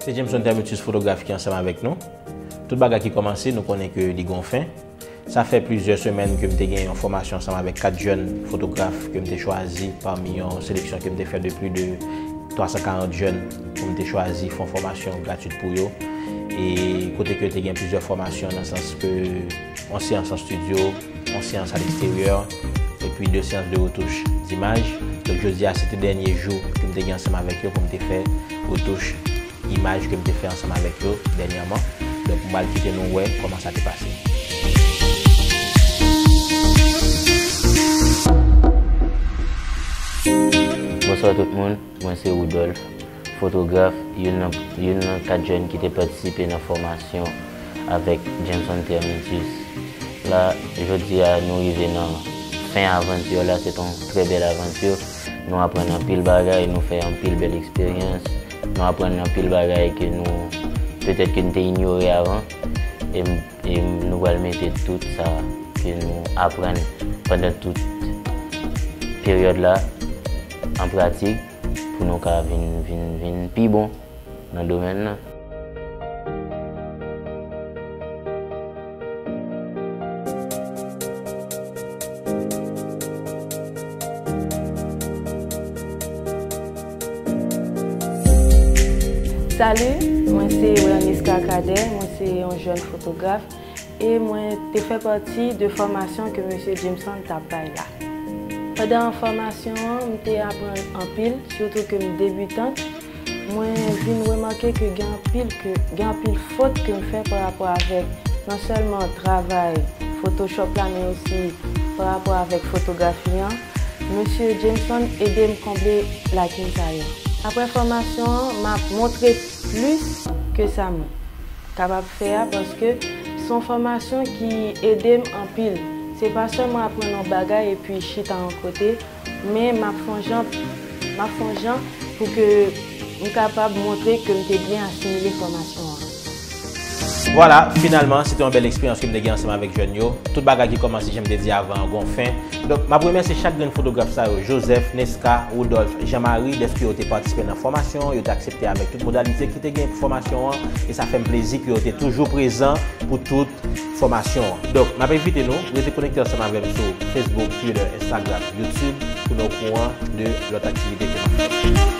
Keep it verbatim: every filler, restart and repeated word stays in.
Se Jameson Terminus, fotograf, ki ansanm avèk nou. Tout bagay ki kòmanse, nou konnen ke li gon fen. Sa fè plizyè semèn ke m te gen yon fòmasyon ansanm avèk kat jèn fotograf ke m te chwazi pami yon seleksyon ke m te fè de plis de twa san karant jèn pou m te chwazi fè yon fòmasyon gratwit pou yo. E kote ke te gen plizyè fòmasyon nan sans ke yon seyans an estidyo, yon seyans a leksteryè, epi de seyans de retouch dimaj. Donk, jodi a, se te dènye jou ke m te gen ansanm avèk yo pou m te fè retouch imaj ke m te fè ansanm avèk yo dènyèman. Donk, m pral kite nou wè kòman sa te pase. Bonswa tout moun, mwen se Woodolph, fotograf, youn nan, youn nan kat jèn ki te patisipe nan fòmasyon avèk Jameson Terminus. La, jodi a, nou rive nan fen avanti la, se te yon trè bèl avanti. Nou aprann anpil bagay, nou fè anpil bèl eksperyans, nou aprann anpil bagay ke nou, petèt ke nou te inyore avan. E m- E nou pral mete tout sa ke nou aprann pandan tout peryòd la an pratik pou nou ka vin, vin, vin pi bon nan domèn nan. Salut, mwen se Werniska Cadet, mwen se yon jèn fotograf e mwen te fè pati de fòmasyon ke mesye Jameson t ap bay la. Pandan fòmasyon an, m te aprann anpil, sitou ke m debitant. Mwen vin remake ke gen anpil, ke gen anpil fot ke m fè pa rapò avèk non sèlman travay Photoshop la, men osi pa rapò avèk fotografi an. Mesye Jameson ede m konble lakinn sa yo. Apre fòmasyon an, m ap montre plis ke sa mwen kapab fè a, paske se yon fòmasyon ki ede m anpil. Se pa sèlman aprann yon bagay epi chita yon kote, men m ap fè yon jan, m ap fè yon jan pou ke m kapab montre ke m te byen asimile fòmasyon an. Vwala, finalman, se te yon bèl eksperyans ke m te gen ansanm avèk jèn yo. Tout bagay ki kòmanse, jan m te di avan an, gon fen. Donk, m ap remèsye chak grenn fotograf sa yo, Joseph, Nesca, Woodolph, Jean-Marie, dèske yo te patisipe nan fòmasyon an, yo te aksepte avèk tout modalite ki te gen pou fòmasyon an, e sa fè m plezi ke yo te toujou prezan pou tout fòmasyon an. Donk, m ap envite nou, rete konekte ansanm avè m sou Facebook, Twitter, Instagram, YouTube, pou nou okouran de lòt aktivite ke m ap fè.